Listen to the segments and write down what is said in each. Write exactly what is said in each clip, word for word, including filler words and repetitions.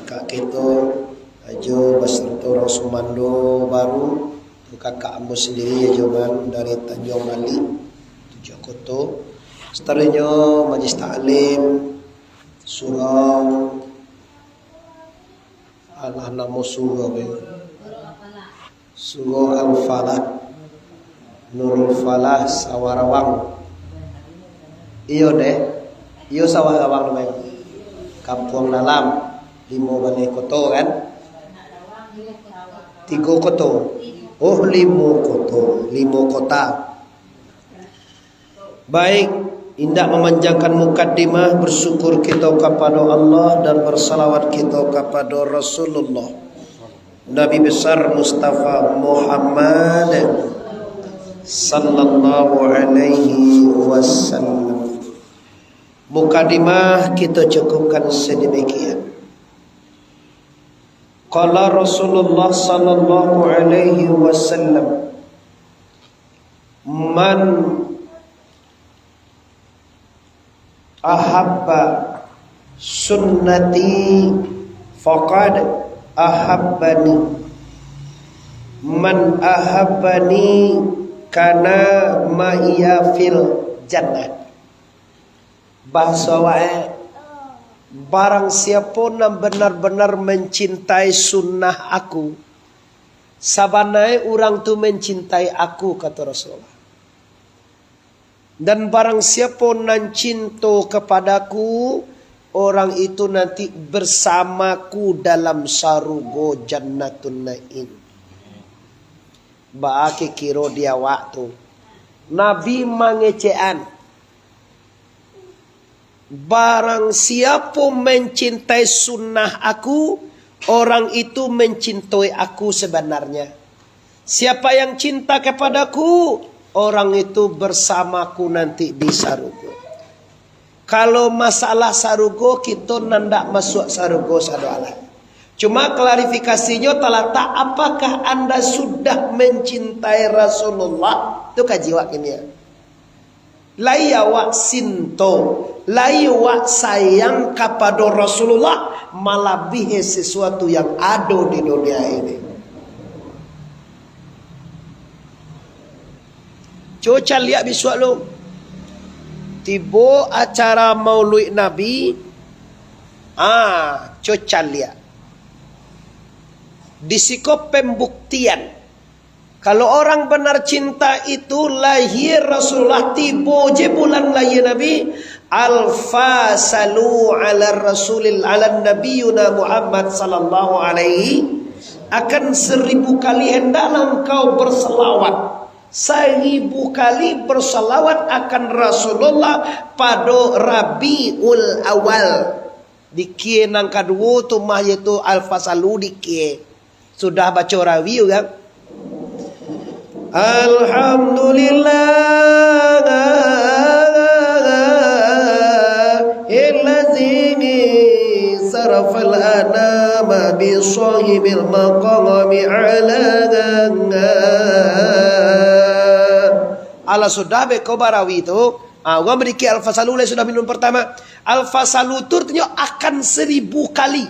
Kak kito, Ajo, baserto urang sumando baru, kakak ambo sandiri, Ajo Man dari Tanjuang Malik, Tujuah Koto. Sataruihnyo Majlis Taklim, surau, alah, namo surau, eh. Surau Al-Falah, Nurul Falah, Sawah Rawang. Iyo, deh. Iyo, Sawah Rawang namonyo. Kampuang Dalam, limo baleh koto, kan? Tigo koto. Oh, limo koto, limo kota. Baik, indak mamanjangkan mukadimah, bersyukur kito kapado Allah dan bersalawat kito kapado Rasulullah, Nabi Besar Mustafa Muhammad sallallahu alaihi wasallam. Mukadimah kito cukupkan sademikian. Qala Rasulullah sallallahu alaihi wasallam, "Man ahabba sunnati faqad ahabbani. Man ahabbani kana ma'iya fil jannah." Bahaso awak, eh, barang siapo nan banar-banar mancintai sunnah aku, sabananyo urang tu mancintai aku, kato Rasulullah. Dan barang siapo nan cinto kapadaku, orang itu nanti bersamaku dalam sarugo Jannatun Naim. Baa kiro di awak tu? Nabi mangecekan, "Barang siapo mancintai sunnah aku, orang itu mancintai aku sabananyo. Siapa yang cinta kapadaku, orang itu bersamaku nanti di sarugo." Kalau masalah sarugo, kito nan dak masuak sarugo sado alah. Cuma klarifikasinyo talatak, apakah anda sudah mancintai Rasulullah? Tu kaji awak kini. Lai awak sinto, lai awak sayang kapado Rasulullah malabihi sesuatu yang ado di dunia ini. Cubo caliak bisuak lu. Tibo acara Mauluik Nabi, ah, cubo caliak. Di siko pembuktian. Kalau orang benar cinta itu, lahia Rasulullah, tibo je bulan lahia Nabi, alfa salu ala Rasulil, ala Nabiyuna Muhammad sallallahu alaihi, akan seribu kali hendaklah engkau berselawat. Saribu kali berselawat akan Rasulullah pado Rabiul Awal. Dikie nan kaduo tu mah, yaitu Al-Fasalu dikie. Sudah baco rawi urang. Alhamdulillah, illazi sarafal anama bi sahibil maqami ala. Alah sudah beko barawi tu, ah, urang badikir Al-Fasalu lai sudah minum pertama. Al-Fasalu tu artinyo akan seribu kali.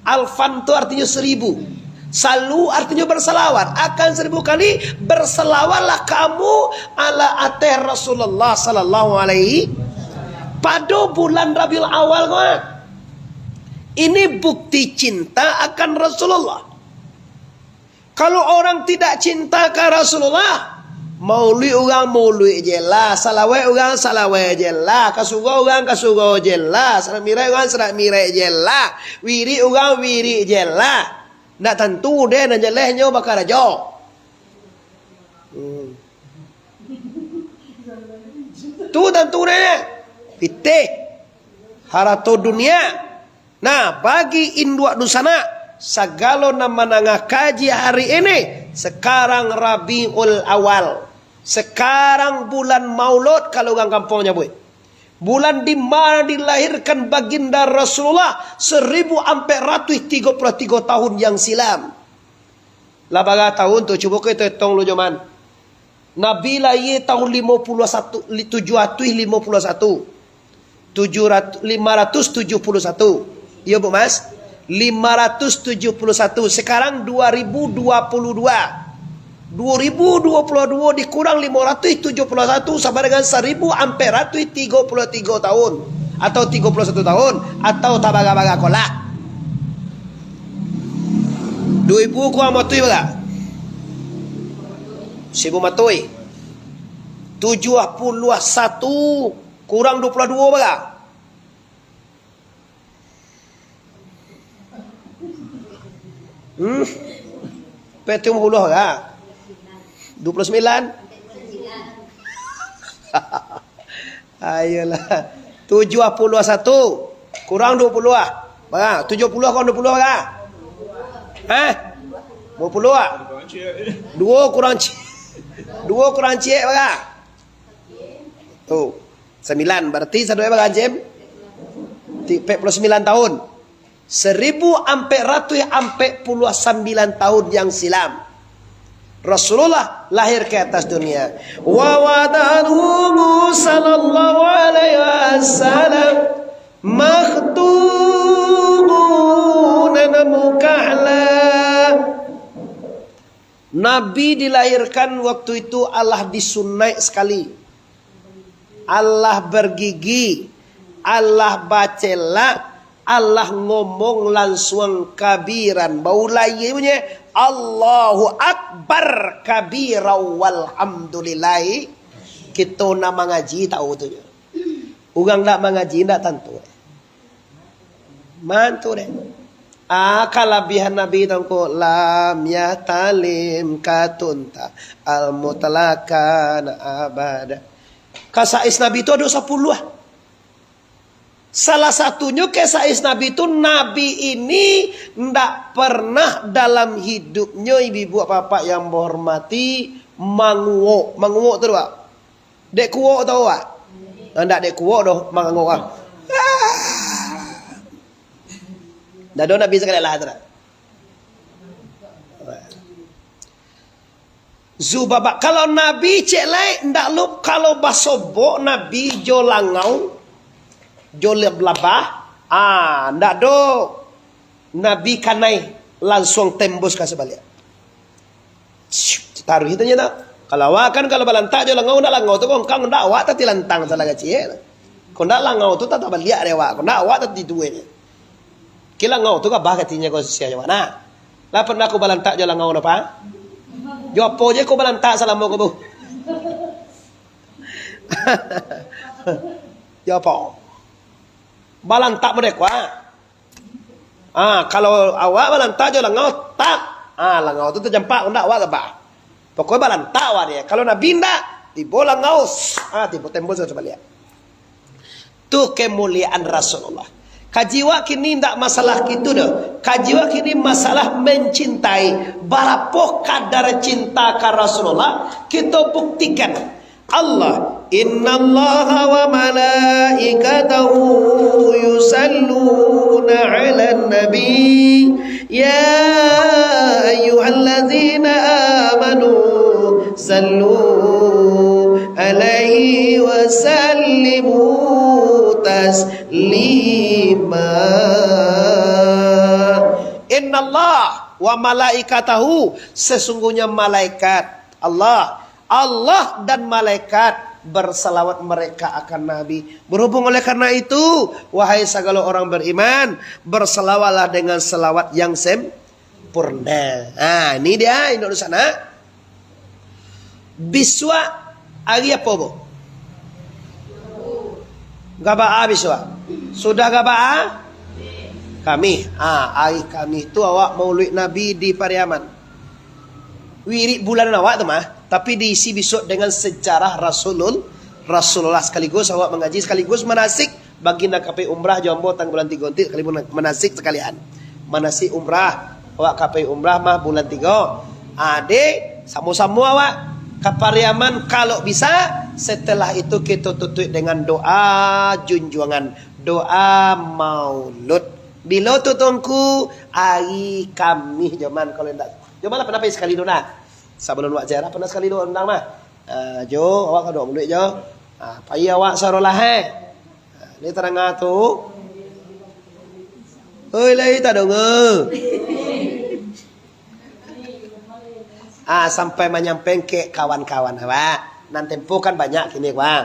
Alfan tu artinyo seribu. Salu artinyo bersalawat. Akan seribu kali, bersalawatlah kamu ala ateh Rasulullah sallallahu alaihi, pado bulan Rabiul Awal ko. Ini bukti cinta akan Rasulullah. Kalau orang tidak cinta ka Rasulullah, mauluik urang mauluik je lah, salawat urang salawat je lah, ka surau urang ka surau je lah, serak mirai urang serak mirai je lah, wirik urang wirik je lah. Ndak tantu deh nan jalehnyo bakarajo. Hmm. Tu tantu deh. Pitih. Harato dunia. Nah, bagi induak dunsanak, sagalo nan mandanga kaji hari ini, sekarang Rabiul Awal, sekarang bulan Maulud, kalau urang kampuang nyabuik. Bulan di mana dilahirkan Baginda Rasulullah seribu ampek ratuih tigo puluah tigo tahun yang silam. Lah bara tahun tu, cubo kito etong lu, Joman. Nabi lahia tahun limo puluah satu, li-, tujuah ratuih limo puluah satu. Tujuh ratus, lima ratus tujuh puluah satu. Iyo, Bu Mas? lima ratus tujuh puluh satu, sekarang dua ribu dua puluh dua. Dua ribu dua puluh dua dikurang lima ratus tujuh puluh satu sama dengan seribu ampek ratus tigo puluh tigo tahun, atau tigo puluh satu tahun, atau tabaga-baga kolak. Dua ribu kurang matuih bara? Sibu matuih. Tujuh puluh satu kurang dua puluh dua bara? Hmm? Peti umur puluh ka? Dua puluh sembilan? Ayolah. Tujuh puluh satu kurang dua puluh ah. Bara? Tujuh puluh kurang dua puluh bara? Hah? Dua puluh ah? Dua kurang ci-, dua kurang ciek bara? Tu, sambilan. Bararti sadoe bara, Jem? Ti-, ampek puluah sambilan tahun. Seribu ampek ratuih ampek puluah sambilan tahun yang silam, Rasulullah lahir ke atas dunia. Wa wada'athu sallallahu alaihi wasallam makhtunan mukahla. Nabi dilahirkan waktu itu alah disunaik sakali. Alah bargigi, alah bacelak, alah ngomong lansuang kabiran. Baulai bunyi, "Allahu Akbar kabira walhamdulillahi." Kito nan mangaji tahu tu nyo. Urang ndak mangaji ndak tantu. Mantu deh. Ah, kalabihan Nabi tu ko, lam yahtalim katunta al mutlaqan abada. Khasais Nabi tu ado sapuluah. Salah satunyo khasais Nabi tu, Nabi ini ndak pernah dalam hidupnyo, ibu-ibu, bapak yang bahormati, manguok. Manguok tu, Pak. Dek kuok tau awak? Nah, ndak dek kuok doh, mangangok ah. Ndak ado Nabi sakali lah tu dah. Zubabak, kalau Nabi cek lai, ndak lo, kalau basobok Nabi jo langau, jo lab-, labah, ah, ndak ado Nabi kanai lansuang tembus ka sabaliak. Taruih tu nyo tu. Kalau awak kan, kalau balantak jo langau, ndak langau tu kongkang, ndak awak tati lantang salah kacik. Kok ndak langau tu tata baliak dek awak, kok ndak awak tati tueh. Ki langau tu gabah katinyo ko sia jo awak. Nah, lah pernah ko balantak jo langau napa? Jo apo je ko balantak salamo ko bu? Jo apo? Balantak model ko, ah. Ah, kalau awak balantak jo langau, tak. Ah, langau tu tajampak, ndak awak gabah. Pokoknyo balantak awak dek. Kalau Nabi ndak, tibo langau, ah, tibo tembus ka sabaliak. Tu kemuliaan Rasulullah. Kaji awak kini ndak masalah kitu doh. Kaji awak kini masalah mencintai. Barapo kadar cinta ka Rasulullah, kito buktikan. Allah, "Innallaha wa malaikatahu yusalluna 'alan nabi, ya ayyuhallazina amanu sallu 'alaihi wa sallimu taslima." Innallah wa malaikatahu, sesungguhnya malaikat Allah, Allah dan malaikat bersalawat mereka akan Nabi. Berhubung oleh karena itu, wahai sagalo orang beriman, bersalawatlah dengan salawat yang sempurna. Ha, ini dia, induk dunsanak. Bisuak hari apo, Bu? Gabaa bisuak. Sudah gabaa? Kamih. Ha, hari Kamih tu awak mauluik Nabi di Pariaman. Wirik bulan awak tu mah, tapi diisi bisuak dengan sejarah Rasulul-, Rasulullah, sekaligus awak mangaji, sekaligus manasik bagi nan ka pai umrah jo ambo tang bulan tigo nanti, sekaligus manasik sakalian. Manasik umrah, awak ka pai umrah mah bulan tigo. Ade, samo-samo awak ka Pariaman kalau bisa, setelah itu kito tutuik dengan doa junjuangan, doa maulud. Bilo tu Tuanku? Hari Kamih, Joman, kalau indak. Joman lah pernah pai sakali tu nah. Sabalun awak ziarah, pernah sakali dua undang mah. Ah, jo, awak ka doa maulid jo. Ah, pai awak sarolah, eh. Ah, ni tadanga tu. Oi, lai tadonga. Ah, sampai manyampaikan ka kawan-kawan, Pak. Nan tempo kan banyak kini, Pak.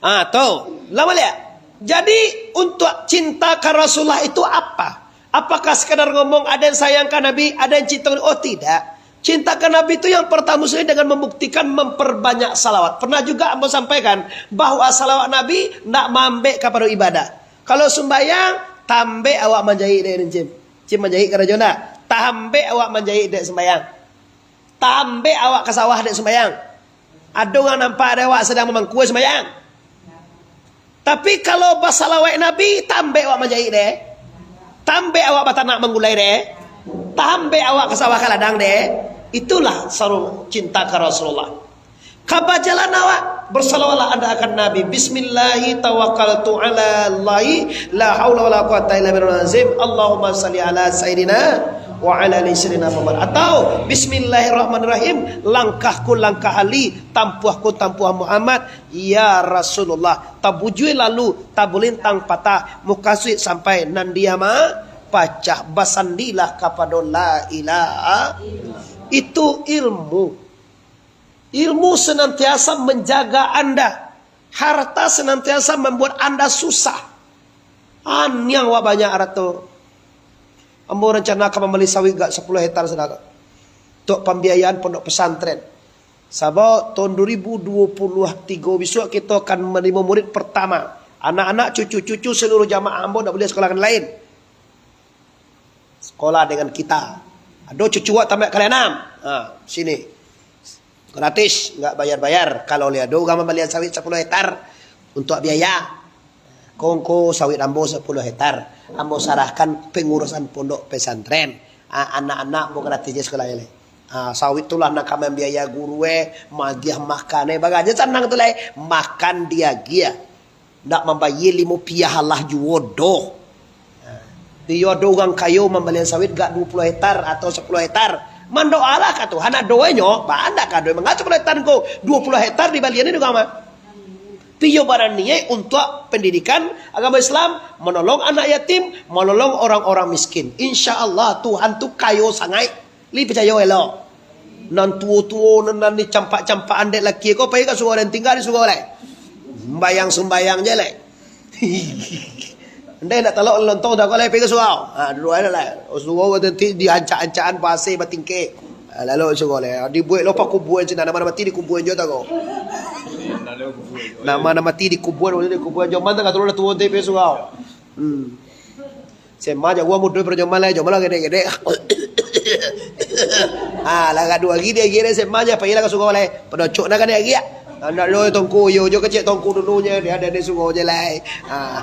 Ah, tu. Lah baliak. Jadi, untuk cinta ka Rasulullah itu apa? Apakah sekadar ngomong, "Aden sayang ka Nabi, aden cinta ka Nabi"? Oh, tidak. Cinta ka Nabi itu yang pertama sekali dengan membuktikan memperbanyak salawat. Pernah juga ambo sampaikan bahwa salawat Nabi ndak maambek kapado ibadah. Kalau sumbayang, tambek awak manjahik dek, Cim. Cim manjahik karajo ndak? Tambek awak manjahik dek sumbayang. Tambek awak ka sawah dek sumbayang. Ado urang nampak dek awak sadang mamangkua sumbayang. Tapi kalau basalawat Nabi, tambek awak manjahik deh. Tambek awak batanak manggulai deh. Tambek awak ka sawah ka ladang deh. Itulah saru cinta ka Rasulullah. Ka bajalan awak, bersalawatlah anda akan Nabi. Bismillahi tawakkaltu ala Allahi, la haula wala quwata illa billahil azim. Allahumma salli ala sayyidina wa ala ali sayyidina Muhammad. Atau, Bismillahirrahmanirrahim, langkahku langkah Ali, tampuahku tampuah Muhammad, ya Rasulullah. Tabujui lalu, tabulintang patah, mukasuik sampai nan dia ma-, pacah. Basandilah kapado la ilaha. Itu ilmu. Ilmu senantiasa menjaga anda. Harta senantiasa membuat anda susah. Aniang wak banyak harato. Ambo rancana ka mambali sawit gak sapuluah hektar sadaka. Untuk pambiayaan pondok pesantren. Sabab tahun dua ribu dua puluh tiga bisuak kito akan manarimo murid pertama. Anak-anak, cucu-cucu seluruh jamaah ambo ndak buliah sekolah ka nan lain. Sekolah dengan kita. Ado cucu awak tamat kelas enam. Ha, sini. Gratis, nggak bayar-bayar. Kalau lihat ado urang mambalian sawit sapuluah hektar untuk biaya. Kongko sawit ambo sapuluh hektar. Ambo sarahkan pengurusan pondok pesantren. Ha, anak-anak ambo gratis je sekolah lai. Ha, sawit tu lah nan ka mambiaya guru eh, magiah makan eh, bagaja sanang tu lai. Makan diagiah. Ndak mambayia limo piah alah juo doh. Iyo ado urang kayo mambalian sawit gak dua puluah hektar atau sapuluah hektar. Mandoalah ka Tuhan, ado inyo, ba ndak ka ado mangasuh sapuluah hektar ko, dua puluah hektar dibalian ni urang mah. Piyo baraniaik untuak pendidikan agama Islam, manolong anak yatim, manolong orang-orang miskin. Insya Allah, Tuhan tu kayo sangaik. Li picayo elok. Nan tuo-tuo, nan, nan dicampak-campakan dek laki ko, pai ka surau, den tingga di surau lai. Sumbayang-sumbayang je lai. Ndai nak talok lontong dah ko lai, pai ka surau. Ha, dulu aja lah. Surau nanti diancak-ancakan pasir batingkek. Ha, lalu surau lai. Dibuek lo pakuburan cina, nama-nama mati dikuburan jo tako. Nama-nama mati dikuburan, dikuburan jo. Mantap ka turun lah tuo nanti pai surau. Hmm. Sema jago mudo, pero joman lai, joman lah gedek-gedek. Ah, lah gaduah lagi dia, dia sema je, pailah ka surau lai. Padocok nak gadek lagi, ya. Anak lo tongko, yo, jo kecil tongko dulu je, dia ada di surau je lai. Ah.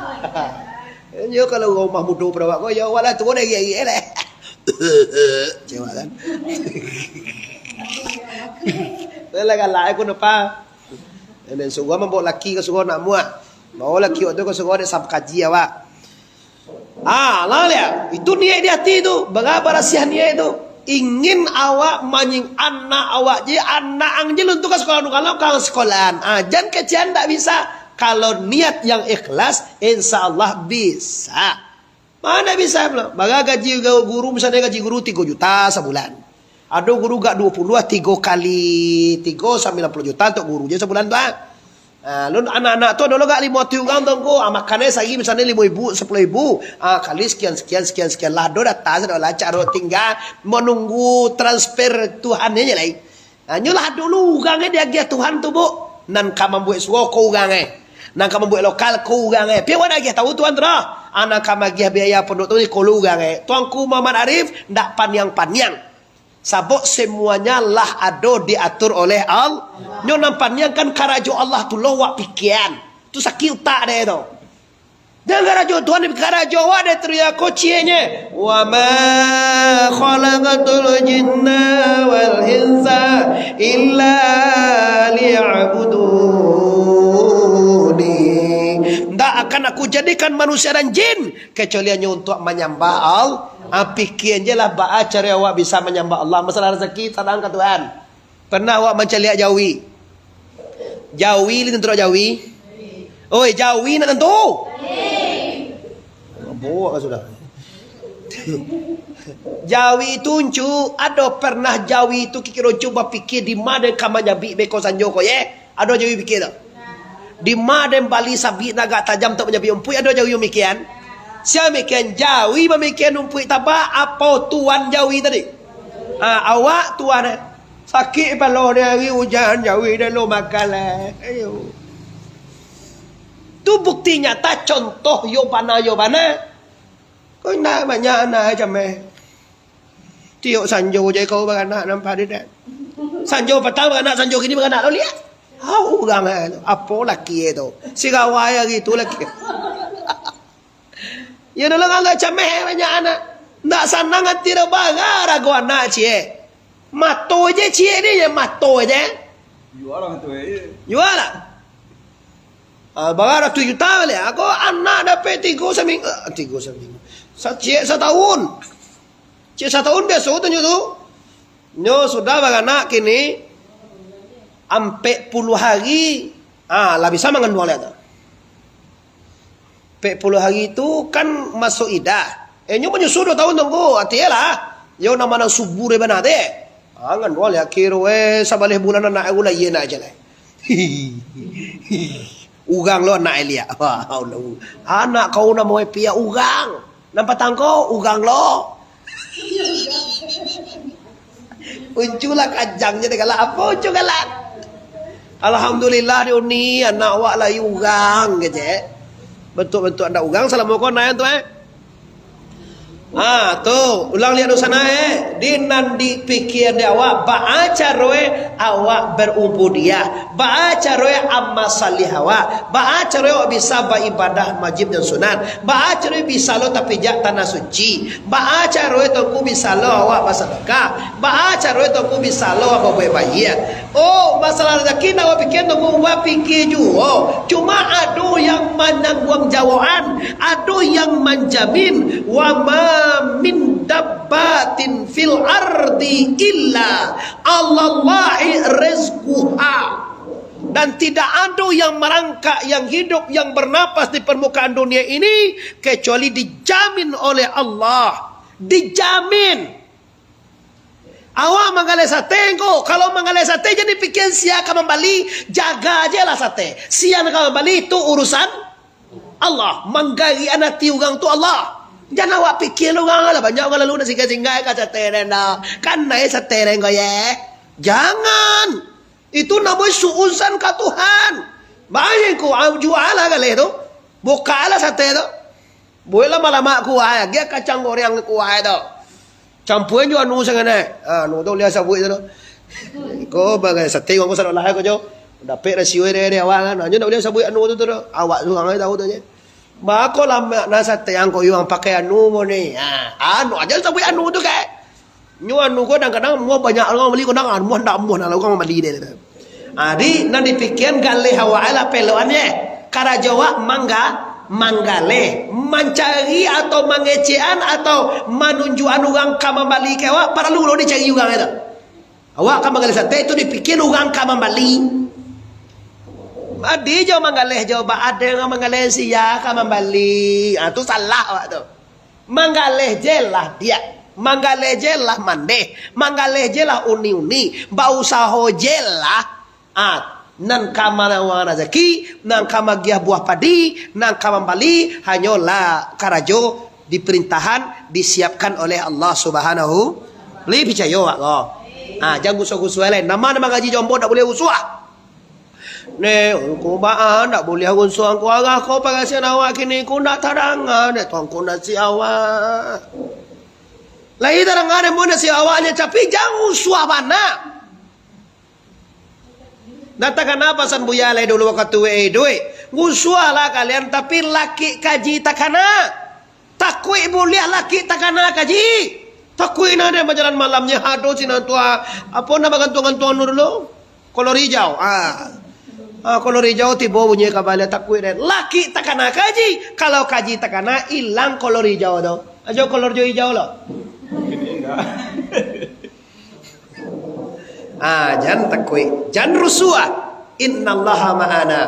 Yo, kalau rumah mudo perawat ko, yo, walah turun lagi, lagi, lai. Cewek kan. Lah galak aku nampak. Nan suruah mambawa laki ka surau nak muak. Bawa laki awak tu ka surau dek sam kaji awak. Ah, lah lihat. Itu niat di hati tu. Bara-, barasiah niat tu. Ingin awak manying anak awak je, anak ang je luntuk ka sekolah, nu kalau ka sekolahan. Ah, jan kecean ndak bisa. Kalau niat yang ikhlas, insya Allah bisa. Mana bisa pulo? Bara gaji guru, misalnya gaji guru tigo juta sabulan. Ado guru gak dua puluh, tigo kali tigo, sambilan puluh juta untuk guru je sabulan tu, ah. Ah, lun anak-anak tu ado lo gak limo ratuih urang tu ko, ah, makan e sahari misalnya limo ribu, sepuluh ribu, ah, kali sekian, sekian, sekian, sekian lah, ado data, sudah lah, caro tinggal menunggu transfer Tuhan je lai. Nah, nyo lah dulu urang e diagiah Tuhan tu, Bu. Nan ka mambuek surau ko urang e. Nan ka mambuek lokal ko urang e. Pian wak agiah tahu Tuhan tu dah. Ah, nan ka magiah biaya pondok tu ko lo urang e. Tuanku Muhammad Arif ndak paniang-paniang. Sabab semuanya lah ado diatur oleh Allah. Nyo nan paniang kan karajo Allah tu lo wak pikian. Tu sakik utak dek tu. Jan karajo Tuhan, karajo awak dek teriak kocienye. "Wa ma khalaqtul jinna wal insa illa liya'buduni." Ndak akan Aku jadikan manusia dan jin kecuali hanyo untuak manyambah Allah. Ah, pikian je lah, baa caro awak bisa manyambah Allah. Masalah rezeki, sadang ka Tuhan. Pernah awak mancaliak jawi? Jawi, lai tantu jawi? Oi, jawi nak tantu? Bawak ka sudah. Jawi tu, Ncu, ado pernah jawi tu kikiro Ncu bapikia di ma den ka manyabik beko sanjo ko, ye? Ado jawi pikia tu. Di ma den bali sabik nan agak tajam untuak manyabik umpuik, ado jawi mamikian? Sia mikian jawi mamikian umpuik tabak, apo tuan jawi tadi? Ha, awak tuan, eh. Sakik palo ni ari ujan, jawi den lo makan lai. Ayo. Tu bukti nyata, contoh yo bana, yo bana. Ko indak banyak anak cameh. Tiok sanjo je kau baranak, nampak dek. Sanjo patang baranak, sanjo kini baranak lo liak. Au urang, eh, tu. Apo laki, eh, tu? Sirawai ari tu laki. Yo dulu kan agak cameh banyak anak. Ndak sanang ati doh, bara rago anak ciek. Mato je ciek ni, je mato je. Jual lah tu, eh. Jual lah. Ah, bara ratus juta baliak. Ako anak dapek tigo saminggu, ah, tigo saminggu. Sa-, ciek satahun. Ciek satahun biaso tu nyo tu. Nyo sudah baranak kini, ampek puluah hari, ah, lah bisa manganduang liak tu. Ampek puluah hari tu kan masuk idah. Eh, nyo manyusu duo tahun tu, ngku. Ati lah. Yo, nan ma nan subur bana tu. Ah, nganduang liak kiro, eh, sabaleh bulan anak aku lah, iyo nak aja lah. Urang lo anak liak. Wah, Allah. Anak kau namo piak urang. Nan patang ko urang lo. Uncu lah kajang je galak. Apo Uncu galak? Alhamdulillah, di uni anak awak lai urang, kecek. Bentuk-bentuk anak urang salamo ko naik tu, eh. Ah, tu, ulang liak dulu sana, eh. Di nan dipikia di awak, baa caro, eh, awak barubudiah. Baa caro, eh, amal salih awak. Baa caro, eh, awak bisa baibadah wajib dan sunat. Baa caro, eh, bisa lo tapijak tanah suci. Baa caro, eh, Tuanku, bisa lo awak basadakah. Baa caro, eh, Tuanku, bisa lo awak babuek baiak. Oh, masalah razaki ndak awak pikia, Tuanku, awak pikia juo. Cuma ado yang manangguang jawaban. Ado yang manjamin, "Wa ma min dabbatin fil ardi illa 'alallahi rizquha." Dan tidak ado yang marangkak, yang hidup, yang bernapas di permukaan dunia ini, kecuali dijamin oleh Allah. Dijamin. Awak manggaleh sate ko, kalau manggaleh sate, jan dipikia sia ka mambali, jaga je lah sate. Sia nan ka mambali, itu urusan Allah. Manggarikan ati urang tu Allah. Jan awak pikia lo urang lah, banyak urang lalu nak singgah-singgah ka sate den dah. Kan naik sate den ko ye. Jangan. Itu namonyo suuzan ka Tuhan. Baa ko, ah, jua lah galeh tu. Buka lah sate tu. Bueklah malamak kuah, agiah kacang goreng kuah tu. Campuan jo anu sanganak. Ah, anu tu liah sabuik tu. Ko bagai sate ko sadolah ko jo. Dapek rasio dari, dari awak kan. Nyo ndak buliah sabuik anu tu, tu, tu. Awak surang aja tahu tu je. Bako lamak nan sate ang ko yang pakai anu mo ni. Ah, anu aja sabuik anu tu ke. Nyo anu ko kadang-kadang muah banyak urang bali, kadang muah ndak muah nak urang bali deh. Ah, di nan dipikian galeh awak lah peloan ye. Karajo awak mangga, manggaleh, mancari atau mangecekan atau manunjukan urang ka mambali ka awak, paralu lo dicari urang itu. Awak ka manggaleh sate tu dipikian urang ka mambali. Adi jo manggaleh jo, ba ado urang manggaleh sia ka mambali. Ah, tu salah awak tu. Manggaleh je lah diak, manggaleh je lah mandeh, manggaleh je lah uni-uni, bausaho je lah. Ah, nan ka manawang razaki, nan ka magiah buah padi, nan ka mambali, hanyolah karajo diparintahan, disiapkan oleh Allah Subhanahu. Lai picayo awak ko. Ah, jan gusuah-gusuah lai. Nama nan mangaji jo ambo ndak buliah gusuah. Neh, Tuangku baa ndak buliah gusuah Tuangku, arah ko parasian awak kini ko ndak tadanga dek Tuangku nasihat awak. Lai tadanga dek ambo nasihat awak nyo, tapi jan gusuah bana. Ndak takana pasan Buya lai dulu wakatu iduik. Gusuahlah kalian, tapi lakik kaji takana. Takuik buliah lakik takana kaji. Takuik nah deh bajalan malamnyo, ado sinan tu, ah, apo nan bagantuang-gantuang anu dulu? Kolor ijau. Ah. Ah, kolor ijau tibo bunyi ka baliak, takuik deh. Lakik takana kaji. Kalau kaji takana, ilang kolor ijau tu. Ajo kolor jo ijau lo. Ah, jan takuik, jan rusuah. Innallaha ma'ana.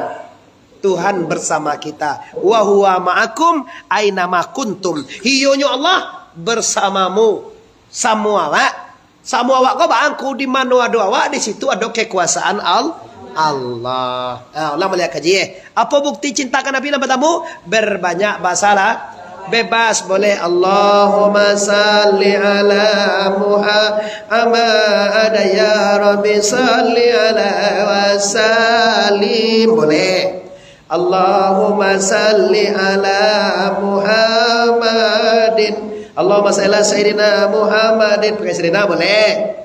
Tuhan bersama kita. Wa huwa ma'akum aina ma kuntum. Iyonyo Allah bersamamu. Samo awak. Samo awak ko bangku di mano ado awak, di situ ado kekuasaan Al-, Allah. Ah, ulang baliak kaji, eh. Apa bukti cinta ka Nabi nan pertama? Berbanyak basalah. Bebas boleh. Allahumma salli ala Muhammad, ya Rabbi salli ala wa sallim. Boleh. Allahumma salli ala Muhammadin. Allahumma salli ala Sayyidina Muhammadin. Pakai Sayyidina boleh.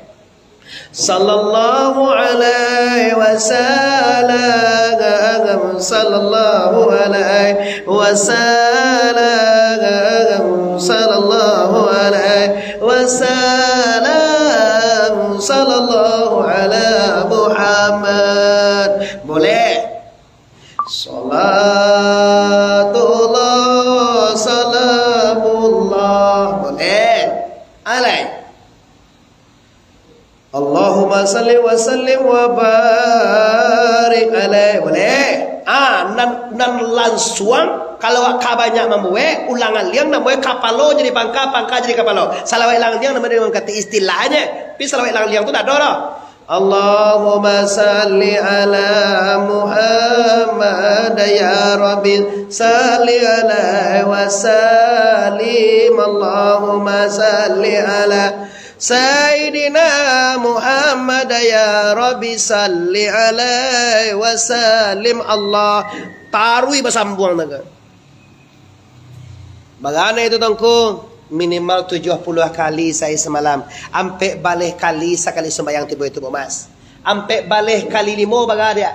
Sallallahu alaihi wasallam. Sallallahu alaihi wasallam. Sallallahu alaihi wasallam. Sallallahu ala Muhammad. Boleh. Salatullah, salamullah. Boleh. Alai. Allahumma salli wa sallim wa barik alai. Boleh. Ah, nan, nan lansuang, kalau ka banyak mambuek, ulangan liang, nan buek kapalo jadi pangka, pangka jadi kapalo. Salawat ilang liang, nan buek mangkati istilahnyo. Tapi salawat ilang liang tu dak ado doh. Allahumma salli ala Muhammad, ya Rabbi, salli alaihi wasallim. Allahumma salli ala Sayyidina Muhammad, ya Rabbi, salli alaihi wasallim. Allah, taruih basambuang naga. Bagana itu, Tuangku? Minimal tujuah puluah kali sahari samalam. Ampek baleh kali sakali sumbayang tibo itu, Buk Mas. Ampek baleh kali limo, baga dia.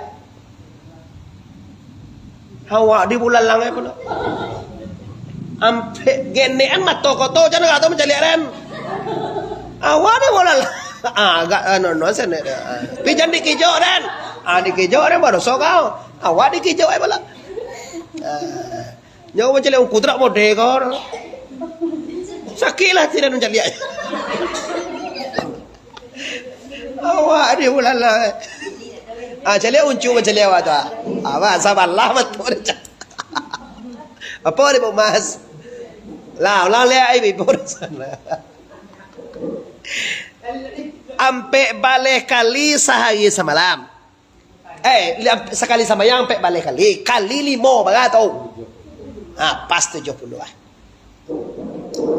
Awak di bulalang, eh, pulo. Ampek genekan mato koto, jan ka tu mancaliak den. Awak di bulalang. Ah, agak anu, no, sen, eh. Ah. Tapi jan dikijok den. Ah, dikijok den, badoso kau. Awak dikijok, eh, pulo. Ah. Nyo mancaliak ungku tu dak mode ko. Sakik lah tidak mancaliak. Awak di bulalang. Ah, caliak uncu mancaliak awak tu, ah. Awak sabalah mato dia. Apa dia, Buk Mas? Lah, ulang liak ai, ibu di sana. Ampek baleh kali sahari samalam. Eh, li-, sakali sambayang ampek baleh kali. Kali limo, bara tu? Ha, pas tujuah puluah.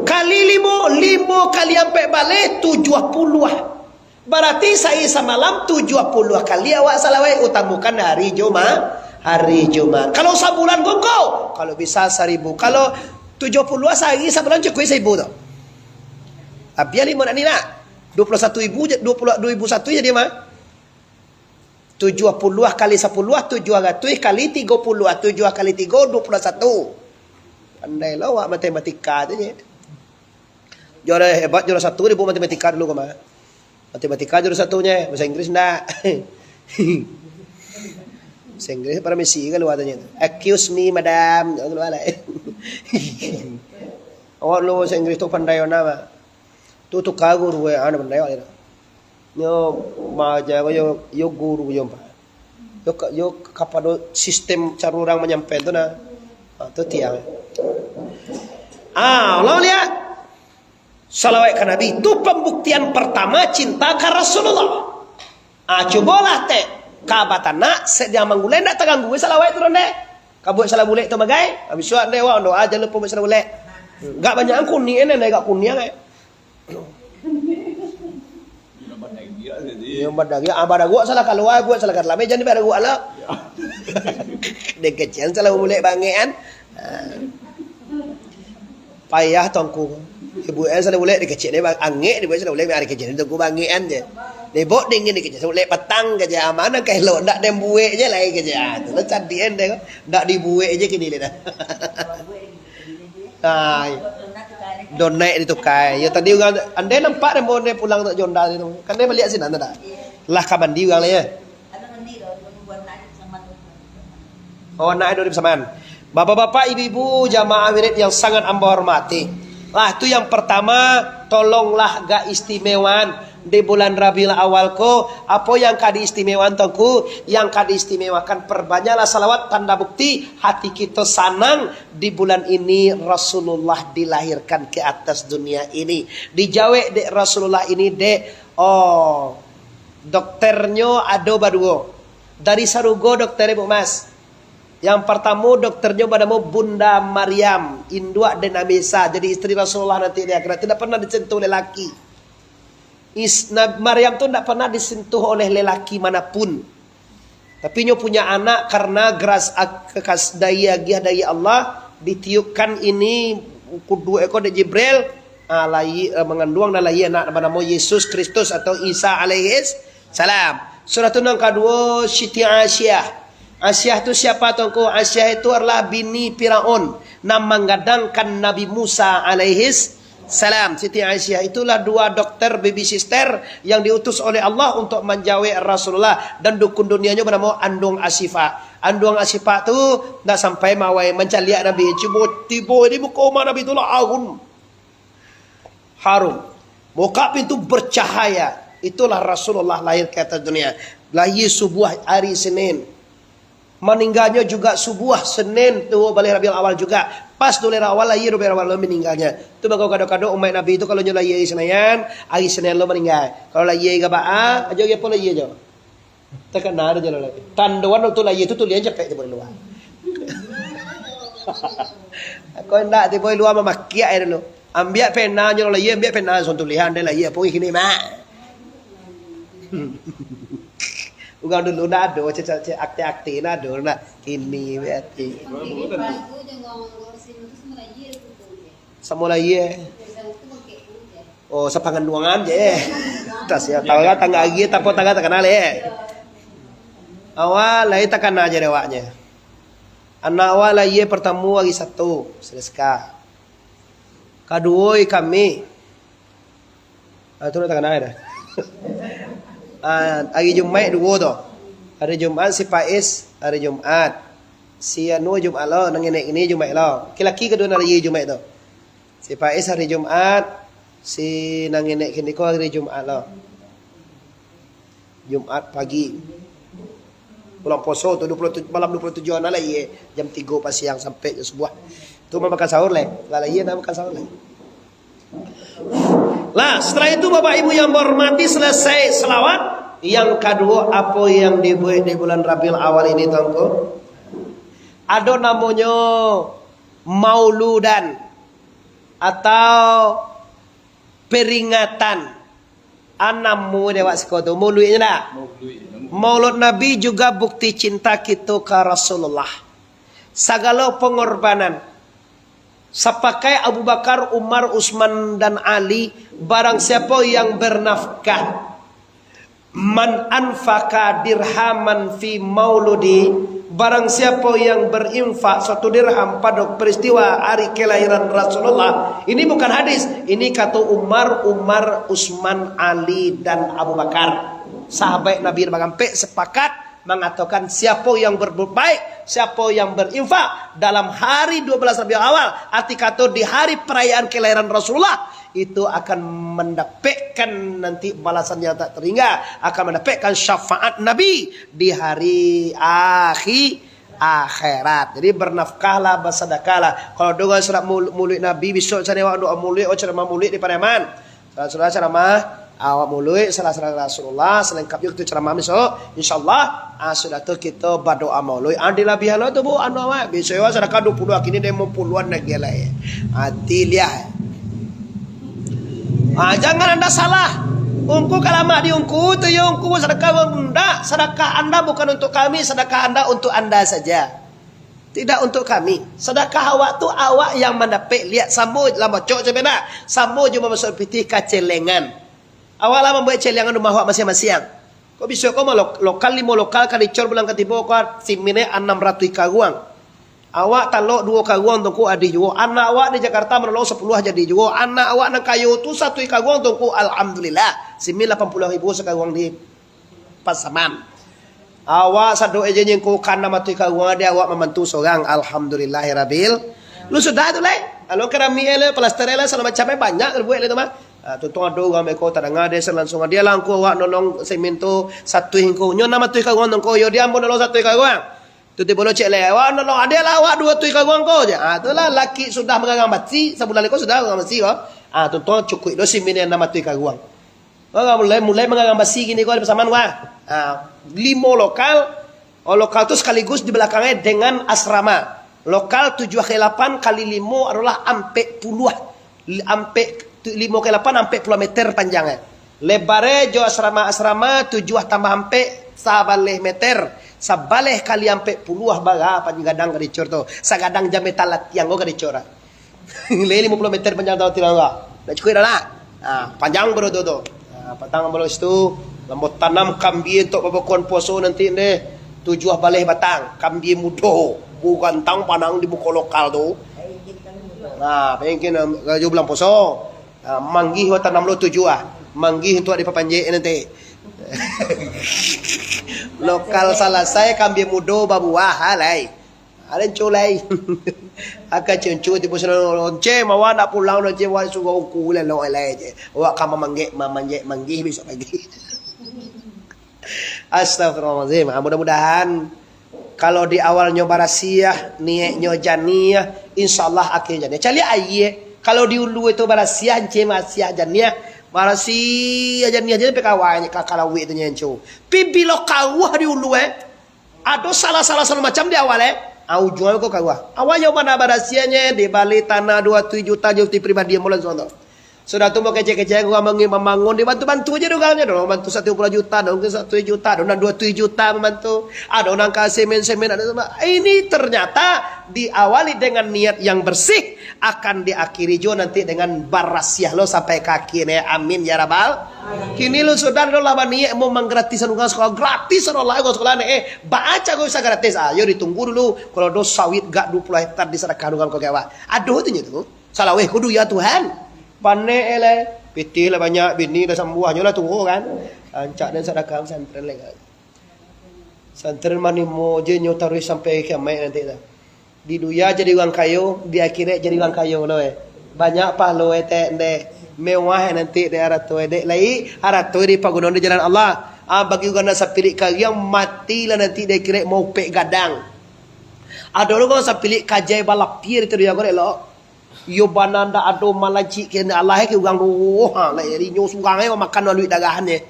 Kali limo, limo kali ampek baleh, tujuah puluah. Barati sahari samalam tujuah puluah kali awak salawat, utamakan hari Juma-, hari Jumat. Kalau sabulan gonggo, kalau bisa saribu. Kalau tujuah puluah sahari, sabulan cukuik saribu tu. Abiah limo nak ni nak. Dua puluah satu ribu je, dua puluah, dua ribu satu jadi mah. Tujuah puluah kali sapuluah, tujuah ratuih kali tigo puluah, tujuah kali tigo, dua puluah satu. Pandai lo awak matematika tu je. Juara hebat, juara satu di buku matematika dulu ko mah. Matematika juara satunyo, bahasa Inggris ndak. Bahasa Inggris paramisi kalua tanyo tu. "Excuse me, madam." Kalua lah. Awak dulu bahasa Inggris tu pandai ona, Mak. Tu tuka guru, eh, ah, pandai awak tu. Nyo maaja ko yo, yo guru yo, Pak. Yo ka-, yo kapado sistem caro urang manyampai tu nah. Ha, tu tiang. Ah, ulang liak. Salawat ka Nabi tu pambuktian partama cinta ka Rasulullah. Ah, cubolah tek ka batanak, sek jan manggulai ndak taganggu salawat tu dek. Ka buek salah bulek tu bagai. Habis suak dek awak doa jan lupo buek salah bulek. Gak banyak kuniang, eh, gak kuniang, eh. Iyo, badaguak, ah, badaguak salah kalua, guak salah ka dalam, eh, jan dibadaguak lah. Dek kecek salah bulek bangek kan. Ah. Payah tongku. Ibu eh salah bulek dek kecek dek bang-, angek dek salah bulek ari kecek tongku bangek kan je. Dibok dingin dek kecek salah bulek patang ka je, ah, mano ka elok ndak den buek je lai ka je. Ah, tu lah cadian dek ko. Ndak dibuek je kini lai dah. Nah, donat ditukai. Yo tadi urang, andai nampak den bawa den pulang tak jonda tu. Kan den baliak sinan tu dah. Lah ka mandi urang lah yo. Oh, anak duduk bersamaan. Bapak-bapak, ibu-ibu, jamaah wirid yang sangat ambo hormati. Lah, tu yang pertama, tolonglah gak istimewaan. Di bulan Rabiul Awal ko, apo yang ka diistimewakan, Tuanku? Yang ka diistimewakan, perbanyaklah salawat, tanda bukti hati kito sanang di bulan ini Rasulullah dilahirkan ke atas dunia ini. Dijawek dek Rasulullah ini, dek, oh, dokternyo ado baduo. Dari sarugo dokter, Ibu Mas. Yang partamo, dokternyo banamo Bunda Maryam, induak dek Nabi Isa, jadi isteri Rasulullah nanti di akhirat. Tidak pernah disentuh oleh laki. Is, Nab-, Maryam tu ndak pernah disentuh oleh lelaki manapun. Tapi nyo punya anak karena geras ak-, kekas daya agiah dari Allah, ditiupkan ini kuduak eko dek Jibril, ah, lahia, eh, manganduang dan lahia anak banamo Yesus Kristus atau Isa alaihis salam. Sudah tu nan kaduo, Siti Aisyah. Aisyah tu siapa, Tuanku? Aisyah itu adalah bini Firaun nan manggadangkan Nabi Musa alaihis salam. Siti Aisyah itulah dua dokter, baby sister, yang diutus oleh Allah untuk manjawek Rasulullah, dan dukun dunianyo banamo Anduang Asyifa. Anduang Asyifa tu ndak sampai mawai mancaliak Nabi, cubo tibo di muko umah Nabi tu lah, agun. Harum. Muka pintu bercahaya. Itulah Rasulullah lahir ke atas dunia. Lahir subuah hari Senin. Maninggalnyo juga subuah Senin, tu baleh Rabiul Awal juga. Pas tu baleh Rabiul Awal, lahir Rabiul Awal lo maninggalnyo. Tu mangko kado-kado umaik Nabi tu, kalau nyo lahir hari Senin, hari Senin lo maninggal. Kalau lahir hari Gaba'a, ajo hari apo lahir ajo. Takana ado jalan lai. Tandoan tu lahia tu tulihan capek tibo di lua. Kok indak tibo di lua mamakiak aja dulu. Ambiak pena nyo lahia, ambiak pena langsung tulihan deh lahia pun kini mak. Urang dulu ndak ado, cek, cek, cek, akte-akte ndak ado, ndak. Kini berarti. Samo lahia. Oh, sapanganduangan je. Tas ya, tahu kan tangga agi, tapo tangga takana le. Awak lai takana je dewaknyo. Anak awak lahia partamo hari Sabtu, Saleska. Kaduo hari Kamih. Ah, tu lah takana dah. Ah, hari Jumaik duo tu. Hari Jumaat si Faiz, hari Jumaat. Si anu Jumaat lo, nan ngenek kini Jumaik lo. Laki-laki kaduo nan lahia Jumaik tu. Si Faiz hari Jumaat, si nan ngenek kini ko hari Jumaat lo. Jumaat pagi. Bulan puaso tu, dua puluh tujuh, malam dua puluh tujuh an lah, iye. Jam tigo pasiang sampai jam subuah. Tu mamakan sahur leh. Lah, lah, iye, nak makan sahur leh. Lah, setelah itu, Bapak Ibu yang berhormati, selesai selawat. Yang kaduo, apo yang dibuek di bulan Rabiul Awal ini, Tuanku? Ado namonyo mauludan atau peringatan. Anam mu dewak siko tu, mauluiknyo ndak? Mauluik. Maulud Nabi juga bukti cinta kito ka Rasulullah. Sagalo pangorbanan. Sapakai Abu Bakar, Umar, Utsman, dan Ali, barang siapo yang bernafkah, man anfaqa dirhaman fi mauludi, barang siapo yang berinfak satu dirham pado peristiwa hari kelahiran Rasulullah. Ini bukan hadis, ini kato Umar, Umar, Utsman, Ali, dan Abu Bakar. Sahabat Nabi nan bagampek sepakat mangatokan, siapo yang berbuat baik, siapo yang berinfak dalam hari dua belas Rabiul Awal, arti kato di hari perayaan kelahiran Rasulullah, itu akan mendapatkan nanti balasan yang tak terhingga, akan mendapatkan syafaat Nabi di hari akhi-, akhirat. Jadi, bernafkahlah, bersedekahlah. Kalau dengar surat mul-, maulid Nabi, besok cari awak doa maulid, awak ceramah maulid di Pariaman. Sudah-sudah ceramah, awak maulid, salah-salah Rasulullah, selengkap juga kita ceramah besok. InsyaAllah, ah, sudah tu kita berdoa maulid. Ah, di labihan tu, Bu, anu awak, besok awak sedekah dua puluh, kini lima puluhan lagi lah, ya. Hati liah. Ah, jangan anda salah. Ungku kalamak di ungku, tu ya ungku sedekah ungku. Ndak, sedekah anda bukan untuk kami, sedekah anda untuk anda saja. Tidak untuk kami. Sadakah awak tu, awak yang mandapek liak samo lah mocok, cam nak. Samo jo mamasuk pitih ka celengan. Awak lah mambuek celengan rumah awak masiang-masiang. Kok bisa kau lo-, lokal limo lokal ka dicor bulan katibo ko, simine anam ratuih karuang. Awak talok duo karuang tu ko adih juo. Anak awak di Jakarta manolong sapuluah jadi juo. Anak awak nan kayo tu satuih karuang tu ko, alhamdulillah. Simin lapan puluah ribu sakaruang di Pasaman. Awak sadok aja nyengko kana mati karuang, ade awak mambantu sorang. Alhamdulillahirabbil. Lu sudah tu lai. Alun karami lai, plaster lai, sagalo macam lai, banyak buek lai tu mah. Nah, tu, tu ado urang beko tadanga dek se lansuang, "Adiak lah ngko awak nolong semen tu satuih ngko." Nyo nan matuih karuang tu ngko, "Yo, di ambo nolong satuih karuang." Tu tibo lo cek lai, "Awak nolong, adiak lah awak duo tuih karuang ko," je. Ah, tu lah laki sudah mangarang basi, sabulan iko sudah mangarang basi ko. Ah, tu, tu cukuik lo semen nan matuih karuang. Wah, mulai, mulai mangarang basi kini ko, ado pasaman, wah. Ah, limo lokal, oh, lokal tu sakaligus di balakangnya dengan asrama. Lokal tujuah kali lapan kali limo adalah ampek puluah. Li-, ampek, tu, limo kali lapan ampek puluah meter panjangnya. Lebarnya jo asrama-asrama tujuah tambah ampek, sabaleh meter. Sabaleh kali ampek puluah bara panjang gadang gadicor tu. Sagadang jam metal latiang ko gadicor. Lai limo puluah meter panjang tau tilang ko. Ndak cukuik dah lah. Ha, panjang baru tu, tu. Ha, patang baru situ, lambo tanam kambie untuak babukoan puaso nanti deh. Tujuah baleh batang, kambie mudo, bu gantang panang di muko lokal tu. Ha, mungkin, um, baju bulan puaso. Ha, manggih awak tanam lo tujuah. Manggih untuak dipapanjek nanti. Lokal salasai, kambie mudo babuah, ha, lai. Ado nan culai. Aka cuncu tibo sinan, "Ceh, mawa ndak pulang doh, Ceh, wak suruah ungku lelok elai, Ceh. Wak ka mamanggek, mamanjek manggih besok pagi." Astagfirullahalazim. Ah, mudah-mudahan kalau di awalnyo barasiah, niatnyo janiah, insyaallah akhirnyo janiah. Caliak aia, kalau di ulu itu barasiah, Ceh, barasiah janiah, barasiah janiah, jadi pekawai ka kalawik tu nyencu. Pi bilo karuah di ulu, eh. Ado salah-salah, salah macam di awal, eh. Ah, ujuang ko karuah. Awalnyo bana barasiahnyo, dibali tanah dua tuih juta jo ti pribadi ambo lansuang tu. Sudah tu, bakecek-kecek, urang mangin, mambangun, dibantu-bantu aja dek urang nyo. Ado bantu satu puluah juta, ado mungkin satu juta, ado nan dua tuih juta mambantu, ado nan ka semen-semen, ado sama. Ini ternyata diawali dengan niat yang bersih, akan diakhiri juo nanti dengan barasiah lo sampai ka akhir, eh. Amin ya rabbal. Kini lo sudah lo lah baniat mau manggratisan urang sekolah, gratis lo lah urang sekolah ni, eh. Baa caro bisa gratis? Ah, yo ditunggu dulu. Kalau do sawit gak dua puluh hektar disadakahkan urang ko gawa. Aduh tu nyo tu. Salaweh kudu ya Tuhan. Panek eh lai. Pitih lah banyak, bini lah sambuah, nyo lah tuo kan. Rancak den sadakah pesantren lai kan. Pesantren manimo je nyo taruih sampai kiamaik nanti tu. Di dunia jadi urang kayo, di akhirat jadi urang kayo lo, eh. Banyak pahalo, eh, tek, ndeh. Mewah, eh, nanti dek arato, eh, dek. Lai, arato dipaguno di jalan Allah. Ah, bagi urang nan sapilik kariang, matilah nanti di akhirat maupek gadang. Ado lo urang sapilik kajai balapia di dunia ko, dek lo. Iyo bana ndak ado malajik ka Allah, eh, ka urang doh. Ha, lai, inyo surang, eh, makan maluik darah, eh.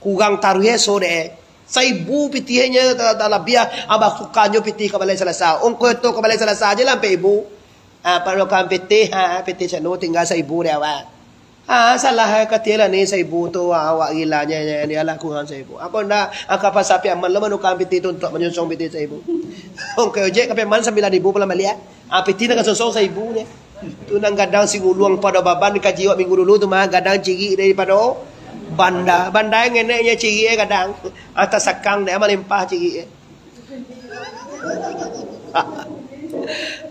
Kurang taruih eso dek, eh. Saibu pitih nyo ta-, talabiah, abah sukanyo pitih ka Balai Salasa. Ongkoi tu ka Balai Salasa aja lah ampek ibu. Ah, pado kan pitih, ha, pitih sano tingga saibu dek awak. Ah, salah, eh, katilah ni saibu tu, ah, awak gila nyo, nyo, nyo lah kurang saibu. Apo ndak, angka pasar Piaman lo manuka pitih tu untuak manyunsong pitih saibu. Ongkoi ojek ka Piaman sambilan ribu pulang baliak. Ah, pitih nan ka sonsong saibu nyo. Tu nan gadang si guluang pado baban dikaji awak minggu dulu tu mah, gadang cirik daripado banda. Banda ngenek nyo cirik, eh, gadang. Ateh sakang dek malimpah cirik, eh.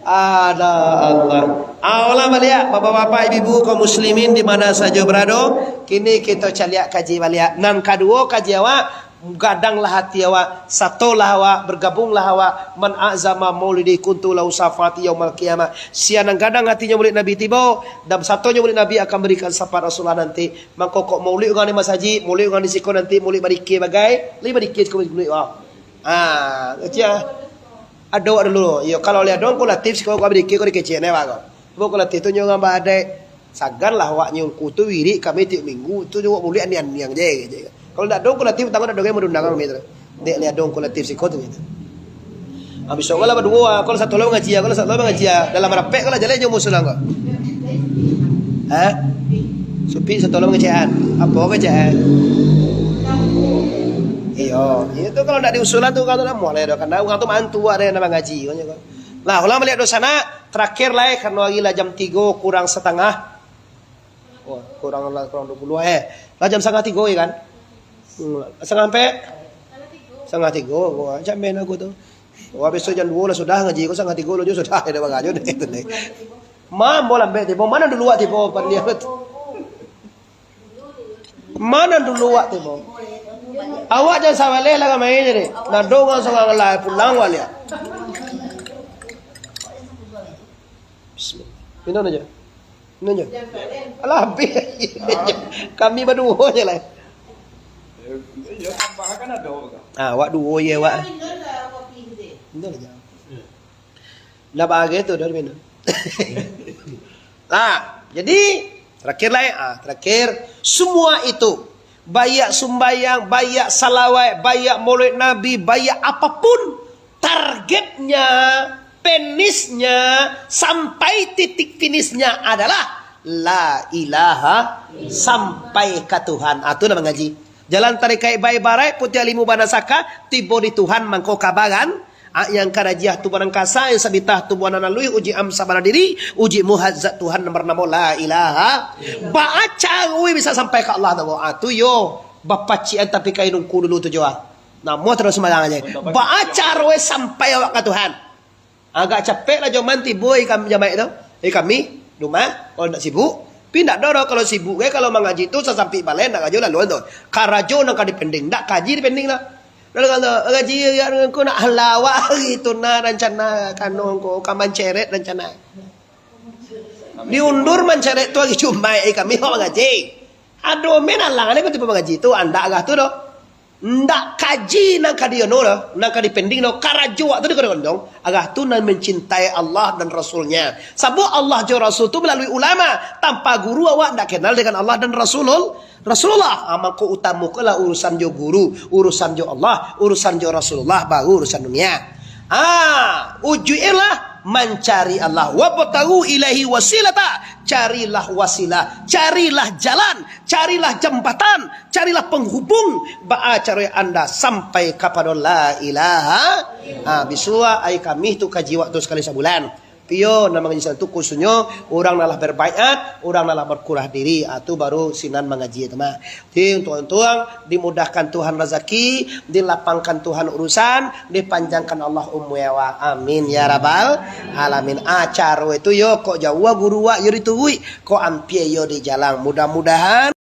Ada Allah. Alah baliak, bapak-bapak, ibu-ibu, kaum muslimin di mana saja berada, kini kita caliak kaji baliak. Nan kaduo kaji awak, gadanglah hati awak, satolah awak, bergabunglah awak, "Man a'zama maulidi kuntu lahu syafaati yaumal qiyamah." Sia nan gadang hatinyo maulid Nabi tibo, dan satonyo maulid Nabi akan berikan syafaat Rasulullah nanti. Mangko kok maulid urang di masajik, maulid urang di siko nanti, maulid badikir bagai, lai badikir siko maulid urang. Ah, kecil. Ado awak dulu. Iyo, kalau lai ado Ungku Latif siko ko badikir ko dikecek nai awak ko. Ungku Latif tu nyo urang baadaik. Saganlah awak nyo Ungku tu wirik kami tiok minggu, tu nyo awak maulid aniang-aniang je, je. Kalau ndak ado Ungku Latif, tangan ndak ado gai madundang kami tu. Dek lai ado Ungku Latif siko tu, gitu. Ah, bisuak lah baduo, ah, kalau satu lah mangaji, ah, kalau satu lah mangaji, ah. Dalam rapek kalau jaleh jo musuh lah ko. Ha? Supi satu lah mangecekan. Apo kecekan? Iyo, iyo tu kalau ndak diusulan tu, kalau ndak muah lah dah. Karena urang tu mantu ado nan mangaji, konyo ko. Lah, ulang baliak doh sanak, terakhir lah, eh, karena hari lah jam tigo kurang setengah. Wah, kurang lah, kurang dua puluh, eh. Lah jam setengah tigo, ya kan? Hmm, setengah ampek? Setengah tigo, wah, macam mana aku tu? Wah, besok jam dua lah sudah ngaji, kau setengah tigo lah juga sudah, ada bagajo deh, itu deh. Mambo lambek tibo, ma nan dulu awak tibo, pan dia tu. Ma nan dulu awak tibo. Awak jan sabaleh lah kamari jadi. Nado urang surang lah pulang awak liak. Bismillah. Minum aja. Nunyo. Alah, habis. Kami baduo je lah. Ah, awak duo je, awak. Indah lah, jangan. Ndak bahagia tu, dah minum. Nah, jadi, terakhir lah, ya. Ah, terakhir, semua itu, banyak sumbayang, banyak salawat, banyak maulid Nabi, banyak apapun, targetnya, penisnya, sampai titik finishnya adalah la ilaha, sampai ka Tuhan. Ah, tu lah mangaji. Jalan tarikaik bae barai, putiah limu bana saka, tibo di Tuhan mangko kabaran. Ah, yang karajiah tubuah nan kasa, yang sabitah tubuah nan aluih, uji am sabana diri, uji muhadzat Tuhan nan banamo la ilaha. Baa caro bisa sampai ka Allah tu? Ah, tu yo, bapacikan tapi kain ungku dulu tu jo, ah. Namuah taruih sumbayang aja. Baa caro sampai awak ka Tuhan? Agak capek lah joman tibo ikam jamaik tu. Eh, kami, rumah, kalau ndak sibuk. Tapi ndak doh, kalau sibuk, eh, kalau mangaji tu, sasampik balai, ndak karajo laluan tu. Karajo nan ka dipending, ndak kaji dipending lah. Kalau, kalau ngaji, ya, ko nak halawak hari tu, nah, rancana, kano ko, ka manceret rancana. Diundur manceret tu hari Jumaik, eh, kami awak mangaji. Ado men alang, ado tibo mangaji tu, andak agah tu doh. Ndak kaji nan ka di anu doh, nan ka dipending doh, karajo awak tu di gondong, agah tu nan mencintai Allah dan Rasul-Nya. Sabab Allah jo Rasul tu melalui ulama, tanpa guru awak ndak kenal dengan Allah dan Rasulul-, Rasulullah. Ah, mangko utamakanlah urusan jo guru, urusan jo Allah, urusan jo Rasulullah, baru urusan dunia. Ah, ujuilah mancari Allah. Wabtaghu ilaihi wasilata, carilah wasilah, carilah jalan, carilah jambatan, carilah penghubung, baa caro anda sampai kapado la ilaha. Ha, bisuak ari Kamih tu kaji waktu sakali sabulan. Pio nan mangaji sinan tu khususnyo urang nan lah berbaiat, urang nan lah berkurah diri, ha, tu baru sinan mangaji tu mah. Jadi untuang-untuang dimudahkan Tuhan razaki, dilapangkan Tuhan urusan, dipanjangkan Allah umua awak. Amin ya rabbal alamin. Acaro itu yo kok jauah guru wak yo dituruik, kok ampia yo dijalang. Mudah-mudahan